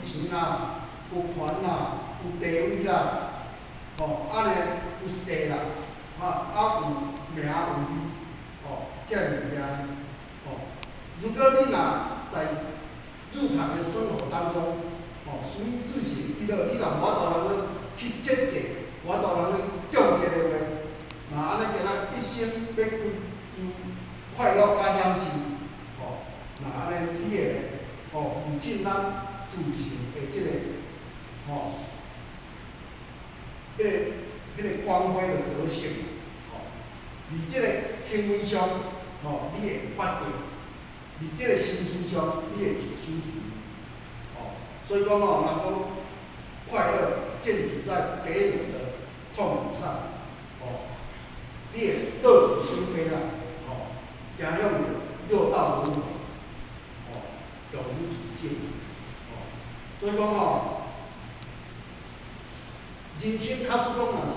錢啦，有權啦，有地位啦，吼，啊呢有勢啦，哈，啊有名有利，吼，這个物件，吼，如果你若在日常的生活當中，吼，屬於自行娛樂，你若無法度通去節制，無法度通去控制的話，那按呢敢若一生欲追求快樂佮享受，吼，那按呢你會吼誤進咱自性的這个吼，彼个光輝的德性，吼，佇這個行為上，吼，你會發著；佇這個心思上，你會受守住，吼，所以講吼，人講快樂建築在別人的痛苦上，吼，你會樂極生悲啦，吼，走向六道輪迴，吼，永無止境，吼，所以講吼，人生假使講若是